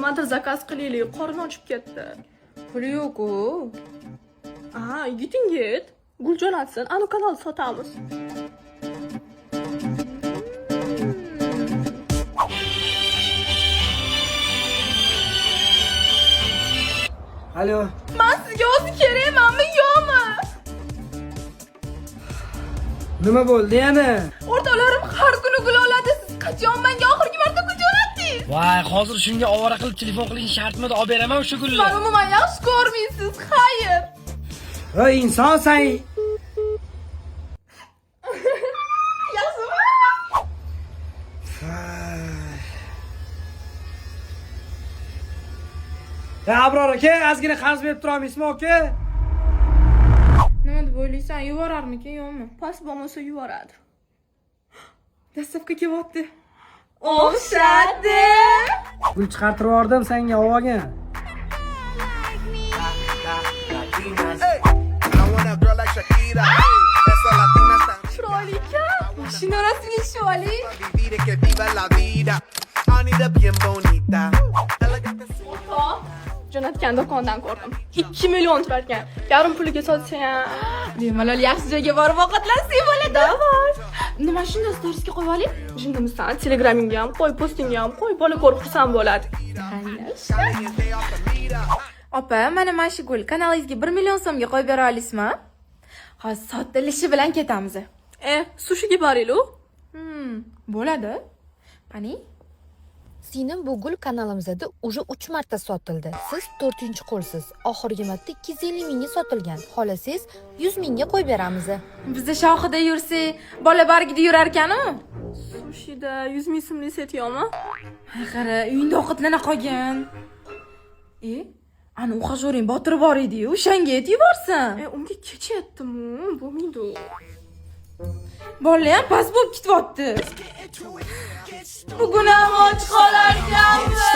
Nimadir заказ qilaylik, qornim ochib ketdi. Puli yo'q-ku. A, yigiting yet. Gul jo'natsin, anu kanal sotamiz. Alo. Man sizga o'zi kerakmanmi, yo'qmi? Nima bo'ldi yana? O'rtoqlarim har kuni gul oladi. Siz qachon menga oxirgi marta gul jo'natdingiz? Voy, hozir shunga ovora qilib telefon qilish shartmidi? Olib beraman o'sha gulni. Mani umuman yaxshi ko'rmaysiz, xayr. Voy, insonsan. Yaxshimi? Ya Abror aka, ozgina qarz berib tura olmaysizmi aka? Nima deb o'ylaysan? Yuborarmikin, yo'qmi? Past bo'lmasa yuboradi. Dastlabki kelyapti. O'xshadi. Gul chiqartirib yubordim senga, olib olgin. I want a girl like Shakira. Esa latina tan rica. Chiroyli ekan. Mashina rasmga tushib oling. Vivir es que viva la vida. I need a bien bonita. Elegante. O'rtoq, jo'natgan do'kondan ko'rdim. 2 million turar ekan. Yarim puliga sotsa ham. Bemalol yaxshi joyga borib ovqatlansak bo'ladi. Давай. Nima shunda storiesga qo'yib oling? Jindimisan, Telegramingga ham qo'y, postingga ham qo'y, bola ko'rib xursand bo'ladi. Caliente off the mira. Opa, mana shu gul kanalingizga 1 million so'mga qo'yib bera olasizmi? Hozir sotilishi bilan ketamiz. E, sushiga boraylik. Bo'ladi. Qani? Singlim, bu gul kanalimizda уже 3 marta sotildi. Siz 4 qo'lsiz. Oxirgi marta 250 mingga sotilgan. Xohlasangiz 100 mingga qo'yib beramiz. Bizda shoxida yursak, bola bargida yurarkan-u. Sushida 100 ming so'mlik set yo'qmi? Qara, uyingda ovqatlana qolgin. E, ani ухажёр ing Botir bor edi-yu, o'shanga aytib yuborsin. E, unga kecha aytdim, bo'lmaydi. Bolalar ham past bo'lib ketyapti. Bugun ham och qolarkanmiz.